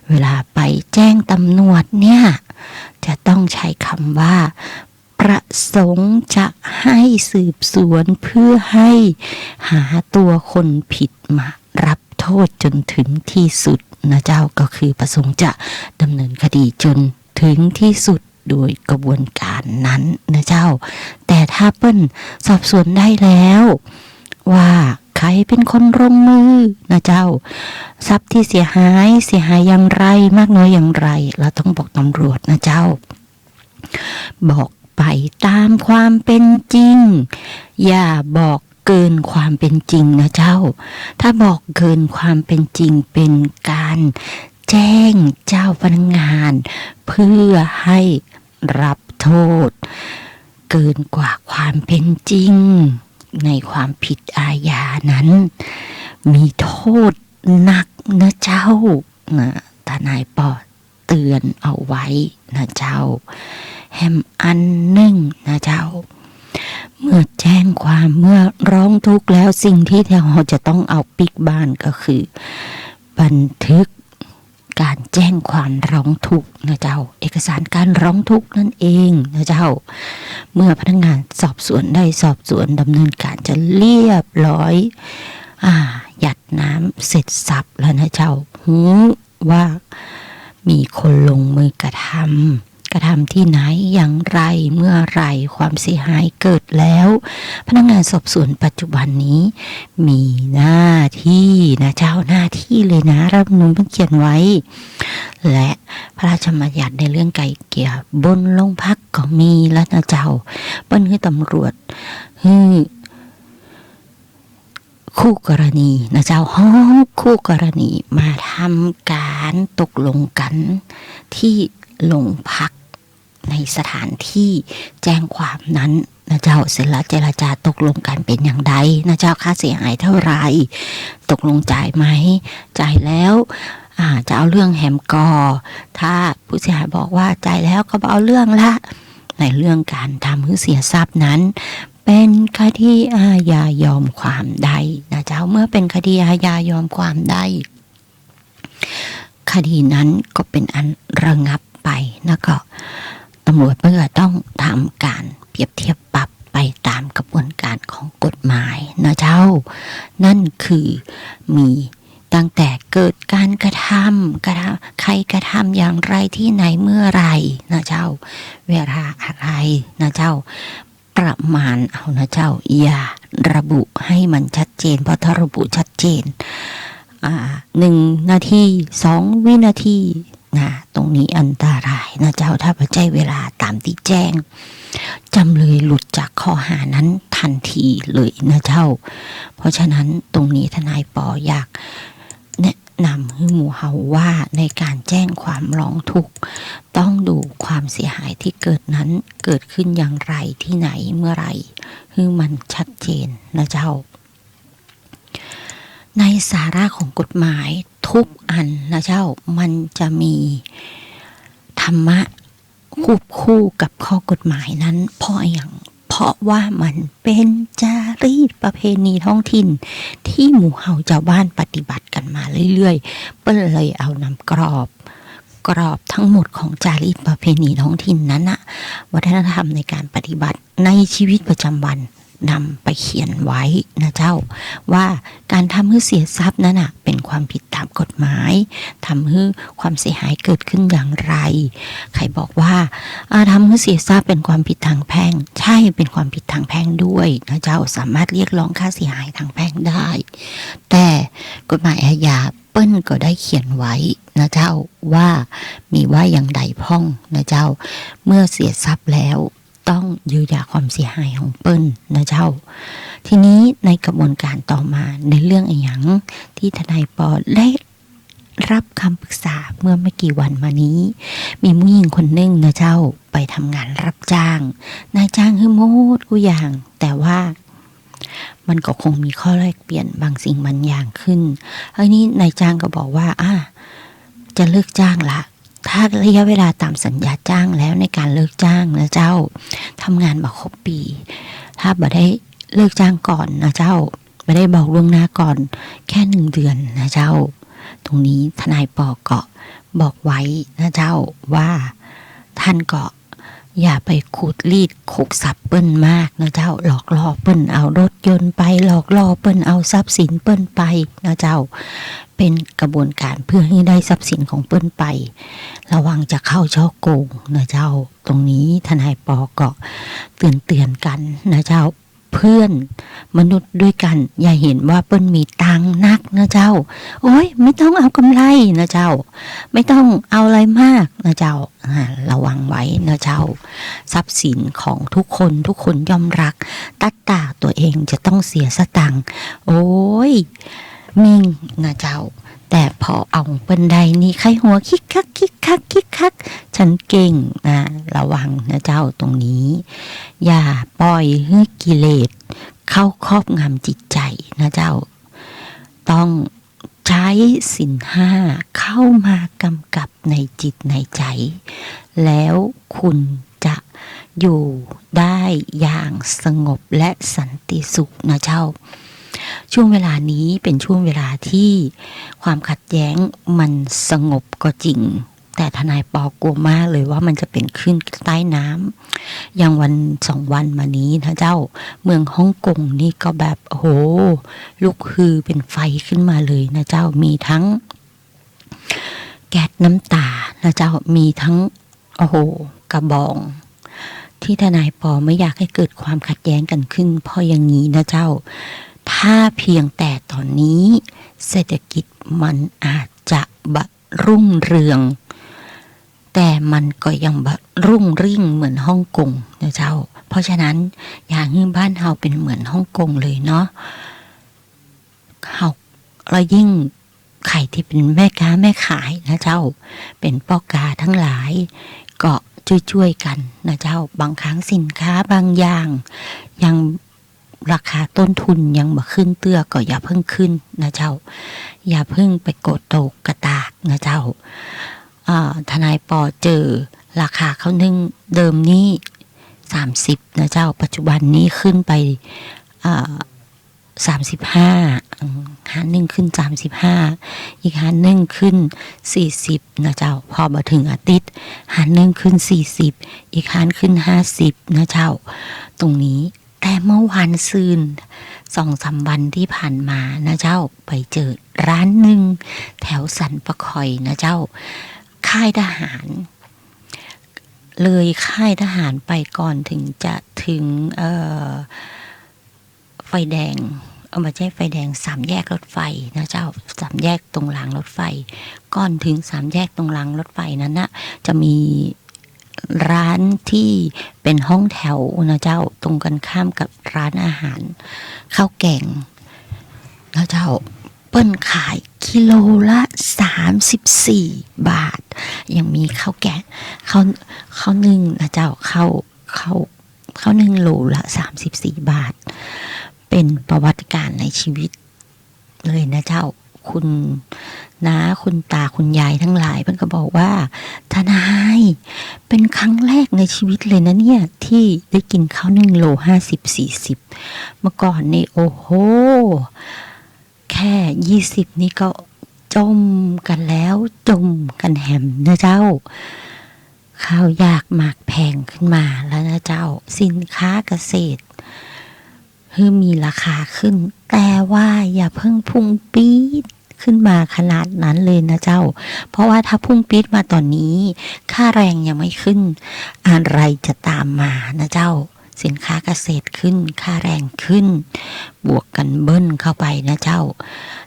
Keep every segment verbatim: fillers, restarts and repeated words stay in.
เวลาไปแจ้งตำรวจเนี่ย จะต้องใช้คำว่า ประสงค์จะให้สืบสวนเพื่อให้หาตัวคนผิดมารับโทษจนถึงที่สุดนะเจ้า ก็คือประสงค์จะดำเนินคดีจนถึงที่สุดโดยกระบวนการนั้นนะเจ้า แต่ถ้าเปิ้นสอบสวนได้แล้ว ว่าใครเป็นคนลงมือนะเจ้า ทรัพย์ที่เสียหาย เสียหายอย่างไร มากน้อยอย่างไร เราต้องบอกตำรวจนะเจ้า บอกไปตามความเป็นจริง อย่าบอกเกินความเป็นจริงนะเจ้า ถ้าบอกเกินความเป็นจริงเป็นการแจ้งเจ้าพนักงาน เพื่อให้รับโทษ เกินกว่าความเป็นจริง ในความผิดอาญานั้น มีโทษหนักนะเจ้า นะ ทนายปอเตือนเอาไว้นะเจ้า แหมอันนึ่งนะเจ้า เมื่อแจ้งความ เมื่อร้องทุกข์แล้ว สิ่งที่เราจะต้องเอาปิ๊กบ้านก็คือ บันทึกการแจ้งความร้องทุกข์นะเจ้า เอกสารการร้องทุกข์นั่นเองนะเจ้า เมื่อพนักงานสอบสวนได้สอบสวนดำเนินการจะเรียบร้อย อายัดน้ำเสร็จสรรพแล้วนะเจ้า ฮู้ว่ามีคนลงมือกระทำ กระทำที่ไหน อย่างไร เมื่อไหร่ ความเสียหายเกิดแล้ว พนักงานสอบสวนปัจจุบันนี้ มีหน้าที่นะเจ้า หน้าที่เลยนะ รัฐธรรมนูญเปิ้นเขียนไว้ และพระราชบัญญัติในเรื่องไกล่เกลี่ยบนโรงพักก็มีแล้วนะเจ้า เปิ้นหื้อตำรวจ หื้อ คู่กรณีนะเจ้า ฮ้องคู่กรณีมาทำการตกลงกั๋นตี้โรงพัก ในสถานตี้แจ้งความนั้นนะเจ้า เสร็จแล้วเจรจาตกลงกั๋นเป๋นอย่างใดนะเจ้า ค่าเสียหายเท่าไหร่ ตกลงจ่ายไหม จ่ายแล้ว อ่า จะเอาเรื่องแหมก่อ ถ้าผู้เสียหายบอกว่าจ่ายแล้วก็บ่เอาเรื่องละ ในเรื่องการทำหื้อเสียทรัพย์นั้น เป๋นคดีอาญายอมความได้นะเจ้า เมื่อเป๋นคดีอาญายอมความได้ คดีนั้นก็เป๋นอันระงับไป แล้วก็ตำรวจเปิ้นก็ต้องทำการเปรียบเทียบปรับไปตามกระบวนการของกฎหมายนะเจ้า นั่นคือมีตั้งแต่เกิดการกระทำ กระทำ ใครกระทำอย่างไรที่ไหนเมื่อไหร่นะเจ้า เวลาอะไรนะเจ้า ประมาณเอานะเจ้า อย่าระบุให้มันชัดเจน เพราะถ้าระบุชัดเจน อ่า หนึ่งนาที สองวินาทีนะ ตรงนี้อันตรายนะเจ้า ถ้าบ่ใจ้เวลาต๋ามตี้แจ้ง จำเลยหลุดจากข้อหานั้นทันทีเลยนะเจ้า เพราะฉะนั้นตรงนี้ทนายปออยากแนะนำหื้อหมู่เฮาว่าในการแจ้งความร้องทุกข์ ต้องดูความเสียหายที่เกิดนั้นเกิดขึ้นอย่างไรที่ไหนเมื่อไหร่ หื้อมันชัดเจนนะเจ้า ในสาระของกฎหมายทุกอันนะเจ้า มันจะมีธรรมะควบคู่กับข้อกฎหมายนั้น เพราะอะหยัง เพราะว่ามันเป๋นจารีตประเพณีท้องถิ่นตี้หมู่เฮาจาวบ้านปฏิบัติกั๋นมาเรื่อยๆ เปิ้นเลยเอานำกรอบ กรอบทั้งหมดของจารีตประเพณีท้องถิ่นนั้นน่ะ วัฒนธรรมในการปฏิบัติในชีวิตประจำวัน นำไปเขียนไว้นะเจ้า ว่าการทำหื้อเสียทรัพย์นั้นน่ะ เป๋นความผิดต๋ามกฎหมาย ทำหื้อความเสียหายเกิดขึ้นอย่างไร ใผบอกว่า อ่า ทำหื้อเสียทรัพย์เป๋นความผิดทางแพ่ง ใช่ เป๋นความผิดทางแพ่งด้วยนะเจ้า สามารถเรียกร้องค่าเสียหายทางแพ่งได้ แต่กฎหมายอาญาเปิ้นก็ได้เขียนไว้นะเจ้า ว่ามีว่าอย่างใดพ่องนะเจ้า เมื่อเสียทรัพย์แล้ว ต้องเยียวยาความเสียหายของเปิ้นนะเจ้า ทีนี้ในกระบวนการต่อมา ในเรื่องอะหยังตี้ทนายปอได้รับคำปรึกษาเมื่อไม่กี่วันมานี้ มีผู้หญิงคนนึ่งนะเจ้า ไปทำงานรับจ้าง นายจ้างหื้อหมดกู้อย่าง แต่ว่ามันก็คงมีข้อแลกเปลี่ยนบางสิ่งบางอย่างขึ้น อันนี้นายจ้างก็บอกว่า อ่า จะเลิกจ้างละ ถ้าระยะเวลาต๋ามสัญญาจ้างแล้วในการเลิกจ้างนะเจ้า ทำงานบ่ครบปี๋ ถ้าบ่ได้เลิกจ้างก่อนนะเจ้า บ่ได้บอกล่วงหน้าก่อน แค่หนึ่งเดือนนะเจ้า ตรงนี้ทนายปอก็ บอกไว้นะเจ้า ว่าต้านก็อย่าไปขูดรีดขกสับเปิ้นมากนะเจ้า หลอกล่อเปิ้นเอารถยนต์ไป หลอกล่อเปิ้นเอาทรัพย์สินเปิ้นไปนะเจ้า เป๋นกระบวนก๋านเปื้อหื้อได้ทรัพย์สินของเปิ้นไป ระวังจะเข้าฉ้อโกงนะเจ้า ตรงนี้ทนายปอก็เตือนๆ กั๋นนะเจ้า เปื้อนมนุษย์ด้วยกั๋น อย่าหันว่าเปิ้นมีตังค์นักนะเจ้า โอ๊ย ไม่ต้องเอาก๋ำไรนะเจ้า ไม่ต้องเอาอะไรมากนะเจ้า อ่า ระวังไว้นะเจ้า ทรัพย์สินของทุกคน ทุกคนย่อมรัก ตั๊ดแต่ตั๋วเองจะต้องเสียสตางค์ โอ๊ย มิ่งนะเจ้า แต่พอเอาเปิ้นได้นี่ ใค่หัวคิกคัก คิกคัก คิกคัก ฉันเก่งนะ ระวังนะเจ้า ตรงนี้ อย่าปล่อยหื้อกิเลสเข้าครอบงำจิตใจ๋นะเจ้า ต้องใจ๊ศีลห้าเข้ามากำกับในจิตในใจ๋ แล้วคุณจะอยู่ได้อย่างสงบและสันติสุขนะเจ้า ช่วงเวลานี้เป๋นช่วงเวลาตี้ความขัดแย้งมันสงบก็จริง แต่ทนายปอกลัวมากเลยว่ามันจะเป๋นคลื่นใต้น้ำ อย่างวันสองวันมานี้นะเจ้า เมืองฮ่องกงนี่ก็แบบ โอ้โห ลุกฮือเป๋นไฟขึ้นมาเลยนะเจ้า มีทั้งแก๊สน้ำตานะเจ้า มีทั้ง โอ้โห กระบอง ตี้ทนายปอไม่อยากให้เกิดความขัดแย้งกั๋นขึ้น เพราะอย่างนี้นะเจ้า ถ้าเพียงแต่ต๋อนนี้เศรษฐกิจมันอาจจะบ่รุ่งเรือง แต่มันก็ยังบ่รุ่งริ่งเหมือนฮ่องกงนะเจ้า เพราะฉะนั้นอย่าหื้อบ้านเฮาเป๋นเหมือนฮ่องกงเลยเนาะ เฮา แล้วยิ่งใผตี้เป๋นแม่ก๊าแม่ขายนะเจ้า เป๋นป้อก๊าตังหลาย ก็จ้วยๆ กั๋นนะเจ้า บางครั้งสินค้าบางอย่างยัง ราคาต้นทุนยังบ่ขึ้นเตื้อก็อย่าเพิ่งขึ้นนะเจ้า อย่าเพิ่งไปโกรธโตกกระตากนะเจ้า อ่า ทนายปอเจอราคาข้าวนึ่งเดิมนี่สามสิบนะเจ้า ปัจจุบันนี้ขึ้นไป อ่า สามสิบห้า อืม ฮานนึ่งขึ้นสามสิบห้า อีกฮานนึ่งขึ้นสี่สิบนะเจ้า พอบ่เถิงอาทิตย์ ฮานนึ่งขึ้นสี่สิบ อีกฮานขึ้นห้าสิบนะเจ้า ตรงนี้ แต่เมื่อวานซืน สองสามวันตี้ผ่านมานะเจ้า ไปเจอร้านนึ่งแถวสันป่าคอยนะเจ้า ค่ายทหาร เลยค่ายทหารไปก่อนเถิงจะเถิง เอ่อ ไฟแดง เอ่อ บ่ใจ้ไฟแดง สามแยกรถไฟนะเจ้า สามแยกตรงรางรถไฟ ก่อนเถิงสามแยกตรงรางรถไฟนั้นน่ะ จะมี ร้านตี้เป๋นห้องแถวนะเจ้า ตรงกั๋นข้ามกับร้านอาหารข้าวแก๋งนะเจ้า เปิ้นขายกิโลละสามสิบสี่บาท ยังมีข้าวแก๋ง ข้าว ข้าวนึ่งนะเจ้า ข้าว ข้าว ข้าวนึ่งโลละสามสิบสี่บาท เป๋นประวัติการณ์ในชีวิต เลยนะเจ้า คุณน้าคุณตาคุณยายตังหลายเปิ้นก็บอกว่า ทนาย เป๋นครั้งแรกในชีวิตเลยนะเนี่ย ตี้ได้กิ๋นข้าวนึ่งโลห้าสิบสี่สิบ เมื่อก่อนนี่ โอ้โห แค่ยี่สิบนี่ก็จ๋มกั๋นแล้ว จ๋มกั๋นแหมนะเจ้า ข้าวยากหมากแพงขึ้นมาแล้วนะเจ้า สินค้าเกษตร หื้อมีราคาขึ้น แต่ว่าอย่าเพิ่งพุ่งปี๊ดขึ้นมาขนาดนั้นเลยนะเจ้า เพราะว่าถ้าพุ่งปี๊ดมาต๋อนนี้ ค่าแรงยังไม่ขึ้น อะไรจะตามมานะเจ้า สินค้าเกษตรขึ้น ค่าแรงขึ้น บวกกั๋นเบิ้ลเข้าไปนะเจ้า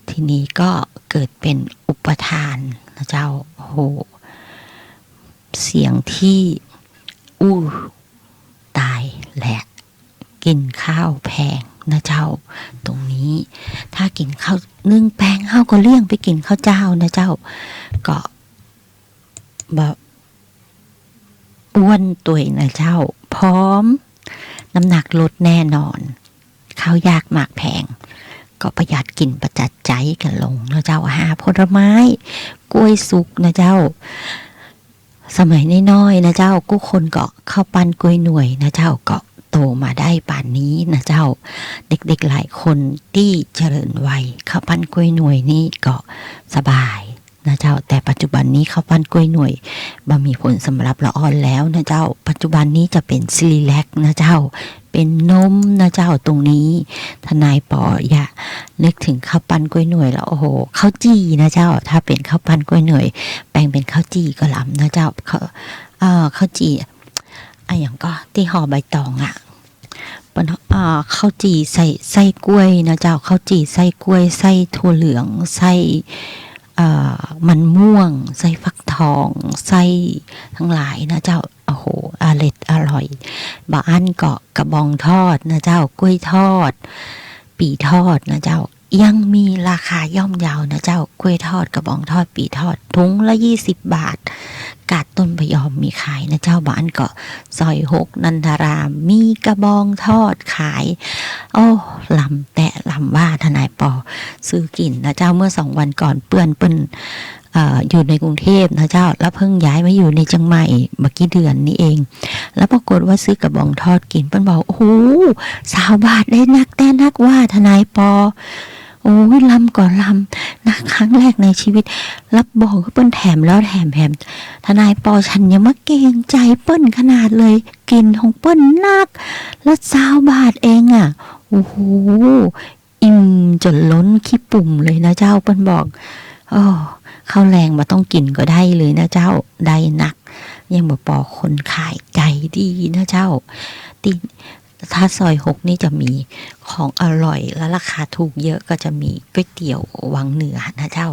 ทีนี้ก็เกิดเป๋นอุปทานนะเจ้า โอ้โห เสียงตี้ อู้ ต๋ายแหละ กิ๋นข้าวแพงนะเจ้า ตรงนี้ ถ้ากิ๋นข้าวนึ่งแปง เฮาก็เลี่ยงไปกิ๋นข้าวเจ้านะเจ้า ก็บ่อ้วนตวยนะเจ้า ผอม น้ำหนักลดแน่นอน ข้าวยากหมากแพง ก็ประหยัดกิ๋นประหยัดใจ๊กั๋นลงนะเจ้า หาผลไม้ กล้วยสุกนะเจ้า สมัยน้อยๆ นะเจ้า กู้คนก็ข้าวปั้นกล้วยหน่วยนะเจ้า ก็โตมาได้ป่านนี้นะเจ้า เด็กๆ หลายคนตี้เจริญวัย ข้าวปั้นกล้วยหน่วยนี่ก็สบาย นะเจ้า แต่ปัจจุบันนี้ข้าวปั้นก้วยหน่วยบ่มีผลสำหรับละอ่อนแล้วนะเจ้า ปัจจุบันนี้จะเป๋นซีรีแลคนะเจ้า เป๋นนมนะเจ้า ตรงนี้ทนายปออย่านึกเถิงข้าวปั้นก้วยหน่วยแล้ว โอ้โห ข้าวจี่นะเจ้า ถ้าเป๋นข้าวปั้นก้วยหน่วย แป๋งเป๋นข้าวจี่ก็ล้ำนะเจ้า ข้าว เอ่อ ข้าวจี่ อะหยังก็ตี้ห่อใบตองอะ เปิ้น อ่า ข้าวจี่ใส่ไส้กล้วยนะเจ้า ข้าวจี่ไส้กล้วย ไส้ถั่วเหลือง ไส้ เอ่อ มันม่วง ไส้ฟักทอง ไส้ตังหลายนะเจ้า โอ้โห อร็ดอร่อย บ่อั้นก็กระบองทอดนะเจ้า กล้วยทอด ปี๋ทอดนะเจ้า ยังมีราคาย่อมเยานะเจ้า กล้วยทอด กระบองทอด ปี๋ทอด ถุงละยี่สิบบาท กาดต้นพะยอมมีขายนะเจ้า บ่อั้นก็ซอยหกนันทาราม มีกระบองทอดขาย โอ้ ล้ำแต๊ล้ำว่า ทนายปอซื้อกิ๋นนะเจ้า เมื่อสองวันก่อนเปื้อนเปิ้น เอ่อ อยู่ในกรุงเทพฯนะเจ้า แล้วเพิ่งย้ายมาอยู่ในเจียงใหม่บ่กี่เดือนนี้เอง แล้วปรากฏว่าซื้อกระบองทอดกิ๋น เปิ้นบอก โอ้โห ซาวบาทได้นักแต๊นักว่า ทนายปอ โอ้ย ล้ำก็ล้ำนะ ครั้งแรกในชีวิต แล้วบอกว่าเปิ้นแถมแล้วแถม แถม ทนายปอ ฉันยังบ่เกรงใจเปิ้นขนาดเลย กิ๋นของเปิ้นนัก แล้วซาวบาทเองอะ โอ้โห อิ่มจ๋นล้นขี้ปุ่มเลยนะเจ้า เปิ้นบอก โอ้ ข้าวแลงบ่ต้องกิ๋นก็ได้เลยนะเจ้า ได้นัก ยังบ่ปอคนขายใจ๋ดีนะเจ้า ตี้ ถ้าซอยหกนี่จะมีของอร่อยและราคาถูกเยอะ ก็จะมีก๋วยเตี๋ยววังเหนือนะเจ้า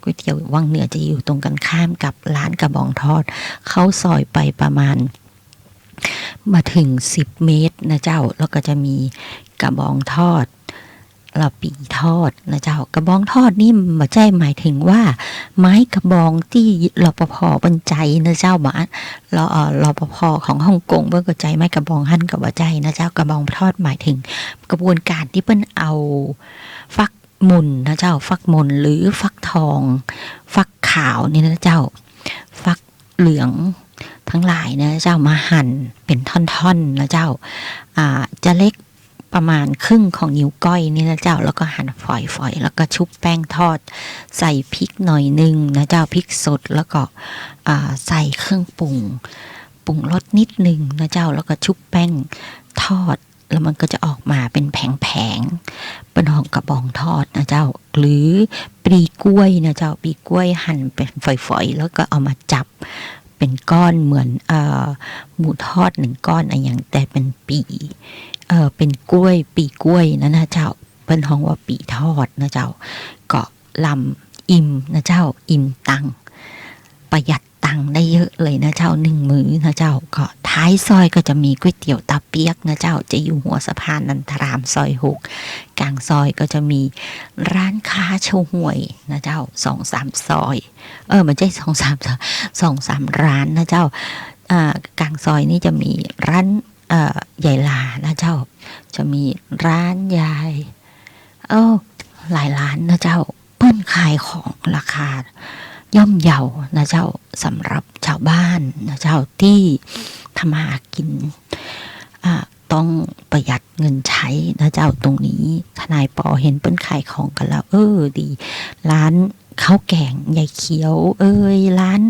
ก๋วยเตี๋ยววังเหนือจะอยู่ตรงกันข้ามกับร้านกระบองทอด เข้าซอยไปประมาณ บ่เถิงสิบเมตรนะเจ้า แล้วก็จะมีกระบองทอด แล้วปี๋ทอดนะเจ้า กระบองทอดนี่บ่ใจ้หมายเถิงว่าไม้กระบองตี้ รปภ. เปิ้นใจ๊นะเจ้า บ่า ร เอ่อ รปภ. ของฮ่องกงเปิ้นก็ใจ๊ไม้กระบองหั้นก็บ่ใจ้นะเจ้า กระบองทอดหมายเถิงกระบวนก๋านตี้เปิ้นเอาฟัก หม่นนะเจ้า ฟักหม่นหรือฟักทอง ฟักขาวนี่นะเจ้า ฟักเหลืองตังหลายนะเจ้า มาหั่นเป๋นท่อนๆ นะเจ้า อ่า จะเล็กประมาณครึ่งของนิ้วก้อยนี่นะเจ้า แล้วก็หั่นฝอยๆ แล้วก็ชุบแป้งทอด ใส่พริกหน่อยนึ่งนะเจ้า พริกสด แล้วก็ อ่า ใส่เครื่องปรุง ปรุงรสนิดนึ่งนะเจ้า แล้วก็ชุบแป้งทอด แล้วมันก็จะออกมาเป๋นแผงๆ เปิ้นฮ้องกระบองทอดนะเจ้า หรือปี๋กล้วยนะเจ้า ปี๋กล้วยหั่นเป๋นฝอยๆ แล้วก็เอามาจับเป๋นก้อนเหมือน เอ่อ หมูทอดนึ่งก้อนอะหยัง แต่เป๋นปี๋ เอ่อ เป๋นกล้วย ปี๋กล้วยนั่นนะเจ้า เปิ้นฮ้องว่าปี๋ทอดนะเจ้า ก็ล้ำอิ่มนะเจ้า อิ่มตังค์ ประหยัดตังค์ได้เยอะเลยนะเจ้า นึ่งมื้อนะเจ้า ก็ท้ายซอยก็จะมีก๋วยเตี๋ยวตาเปี๊ยกนะเจ้า จะอยู่หัวสะพานนันทารามซอยหก ก๋างซอยก็จะมีร้านค้าเฉาก๊วยนะเจ้า สองสามซอย เออ บ่ใจ้สองสามซอย สองสามร้านนะเจ้า อ่า ก๋างซอยนี่จะมีร้าน เอ่อ ยายลานะเจ้า จะมีร้านยาย เอ้อ หลายร้านนะเจ้า เปิ้นขายของราคาย่อมเยานะเจ้า สำหรับชาวบ้านนะเจ้า ตี้ทำมาหากิ๋น อ่า ต้องประหยัดเงินใจ๊นะเจ้า ตรงนี้ ทนายปอเห็นเปิ้นขายของกั๋นแล้ว เออ ดี ร้านข้าวแก๋งยายเขียวเอย ร้าน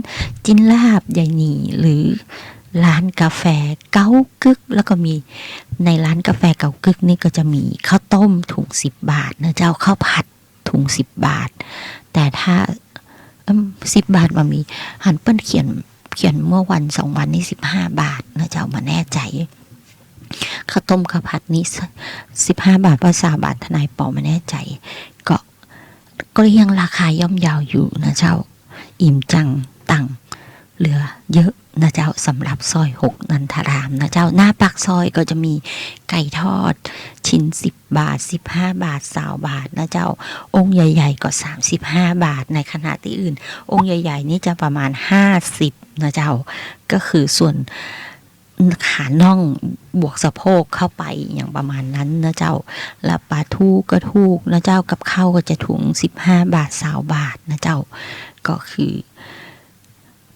จิ๊นลาบยายหนี หรือร้านกาแฟเก๊ากึ๊ก แล้วก็มี ในร้านกาแฟเก๊ากึ๊กนี่ก็จะมีข้าวต้มถุงสิบบาทนะเจ้า ข้าวผัด ถุงสิบบาท แต่ถ้า เอิ่ม สิบบาทบ่มี หันเปิ้นเขียน เขียนเมื่อวันสองวันนี่สิบห้าบาทนะเจ้า บ่แน่ใจ๋ ข้าวต้มข้าวผัดนี่ สิบห้าบาท บ่ซาวบาท ทนายปอบ่แน่ใจ๋ ก็ ก็ยังราคาย่อมเยาอยู่นะเจ้า อิ่มจังตังค์เหลือเยอะนะเจ้า สำหรับซอยหกนันทารามนะเจ้า หน้าปากซอยก็จะมีไก่ทอดชิ้นสิบบาท สิบห้าบาท ซาวบาทนะเจ้า องค์ใหญ่ๆ ก็สามสิบห้าบาท ในขณะตี้อื่น องค์ใหญ่ๆ นี่จะประมาณห้าสิบนะเจ้า ก็คือส่วน ขาน่องบวกสะโพกเข้าไปอย่างประมาณนั้นนะเจ้า และปลาทูก็ถูกนะเจ้า กับข้าวก็จะถุงสิบห้าบาท ซาวบาทนะเจ้า ก็คือ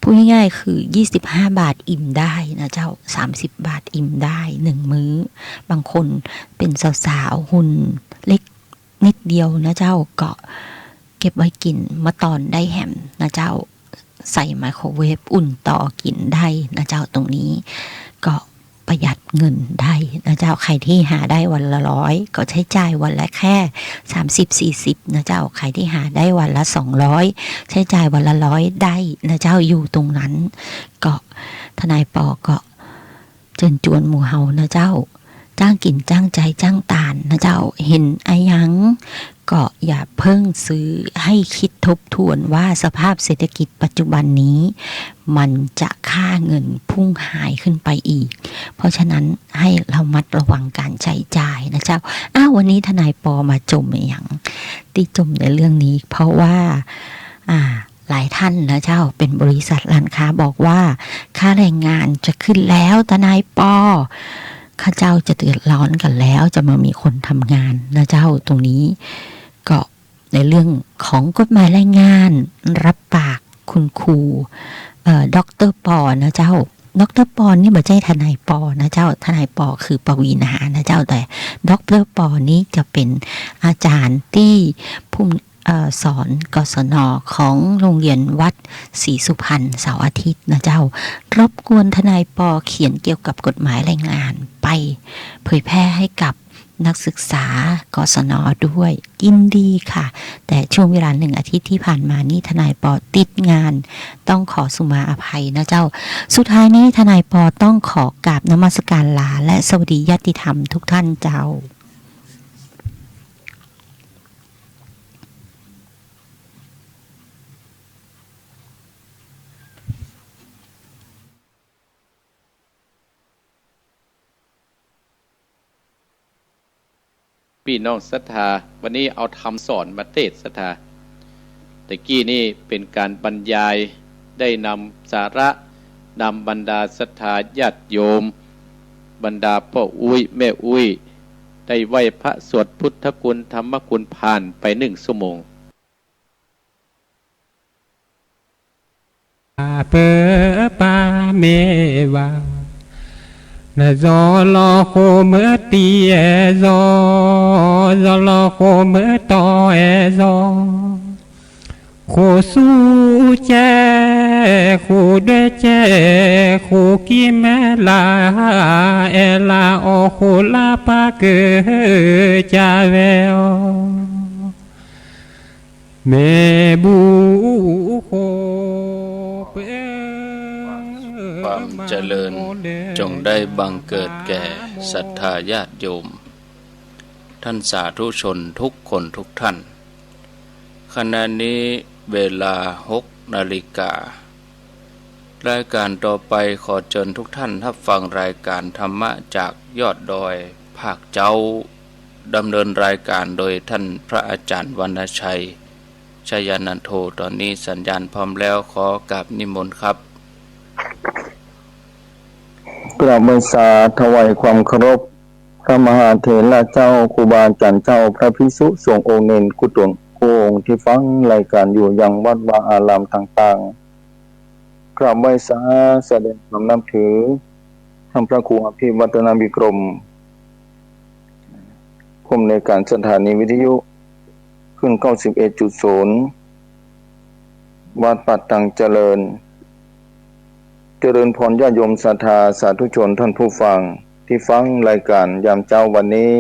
พูดง่ายๆ คือยี่สิบห้าบาทอิ่มได้นะเจ้า สามสิบบาทอิ่มได้หนึ่งมื้อ บางคนเป๋นสาวๆ หุ่นเล็กนิดเดียวนะเจ้า ก็ เก็บไว้กิ๋นเมื่อตอนได้แหมนะเจ้า ใส่ไมโครเวฟอุ่นต่อกิ๋นได้นะเจ้า ตรงนี้ก็ประหยัดเงินได้นะเจ้า ใผตี้หาได้วันละร้อย ก็ใจ๊จ่ายวันละแค่สามสิบสี่สิบนะเจ้า ใผตี้หาได้วันละสองร้อย ใจ๊จ่ายวันละร้อยได้นะเจ้า อยู่ตรงนั้น ก็ทนายปอก็ เจิญจวนหมู่เฮานะเจ้า จ้างกิ๋นจ้างใจ๊จ้างตานนะเจ้า หันอะหยังก็อย่าเพิ่งซื้อ ให้กึ๊ดทบทวนว่าสภาพเศรษฐกิจปัจจุบันนี้ มันจะค่าเงินพุ่งหายขึ้นไปอีก เพราะฉะนั้นให้ระมัดระวังการใจ๊จ่ายนะเจ้า อ้าว วันนี้ทนายปอมาจ่มอะหยัง ตี้จ่มในเรื่องนี้ เพราะว่า อ่า หลายต้านนะเจ้า เป๋นบริษัทร้านค้าบอกว่า ค่าแรงงานจะขึ้นแล้ว ทนายปอ ข้าเจ้าจะเดือดร้อนกั๋นแล้ว จะบ่มีคนทำงานนะเจ้า ตรงนี้ ก็ในเรื่องของกฎหมายแรงงาน ฮับปากคุณครู เอ่อ ด็อกเตอร์ปอนะเจ้า ด็อกเตอร์ปอนี่บ่ใจ้ทนายปอนะเจ้า ทนายปอคือปวีณานะเจ้า แต่ด็อกเตอร์ปอนี่จะเป๋นอาจ๋ารย์ตี้ผู้ เอ่อ สอน กศน ของโรงเรียนวัดศรีสุพรรณเสาร์อาทิตย์นะเจ้า รบกวนทนายปอเขียนเกี่ยวกับกฎหมายแรงงานไปเผยแพร่ให้กับนักศึกษา กศน ด้วย ยินดีค่ะ แต่ช่วงเวลาหนึ่งอาทิตย์ที่ผ่านมานี้ทนายปอติดงาน ต้องขอสุมาอภัยนะเจ้า สุดท้ายนี้ทนายปอต้องขอกราบนมัสการลาและสวัสดีญาติธรรมทุกท่านเจ้า ปี้น้องศรัทธา วันนี้เอาธรรมสอนมาเตสน์ศรัทธา ตะกี้นี่เป๋นก๋านบรรยาย ได้นำสาระ นำบรรดาศรัทธาญาติโยม บรรดาป้ออุ๊ยแม่อุ๊ย ได้ไหว้พระสวดพุทธคุณธรรมคุณผ่านไปหนึ่งชั่วโมง เป๋อป้าแม่ว่า นะ จอลอโคเหมือตี้แอจอ จอลอโคเหมือต่อแอจอ โคสู้แจ้ โคด้วยแจ้ โคกี้แม่ลา แอลาออ โคลาปาเกอจาแวว แม่บูโคเปิ้น ความเจริญจงได้บังเกิดแก่ศรัทธาญาติโยม ท่านสาธุชนทุกคนทุกท่าน ขณะนี้เวลาหกนาฬิกา รายการต่อไปขอเจิญทุกท่านฮับฟังรายการธรรมะจากยอดดอยภาคเจ๊า ดำเนินรายการโดยท่านพระอาจารย์วรรณชัย ชยานันโท ต๋อนนี้สัญญาณพร้อมแล้ว ขอกราบนิมนต์ครับ กราบไหว้สาถวายความเคารพ พระมหาเถระเจ้า ครูบาอาจ๋ารย์เจ้า พระภิกษุสงฆ์องค์เณรกู้ต๋นกู้องค์ตี้ฟังรายการอยู่ยังวัดวาอารามต่างๆ กราบไหว้สาแสดงความนับถือ ท่านพระครูอภิวัฒนวิกรม ผู้อำนวยการสถานีวิทยุ คลื่นเก้าสิบเอ็ดจุดศูนย์ วัดป่าตังเจริญ เจริญพรญาติโยมศรัทธาสาธุชนท่านผู้ฟังตี้ฟังรายการยามเจ๊าวันนี้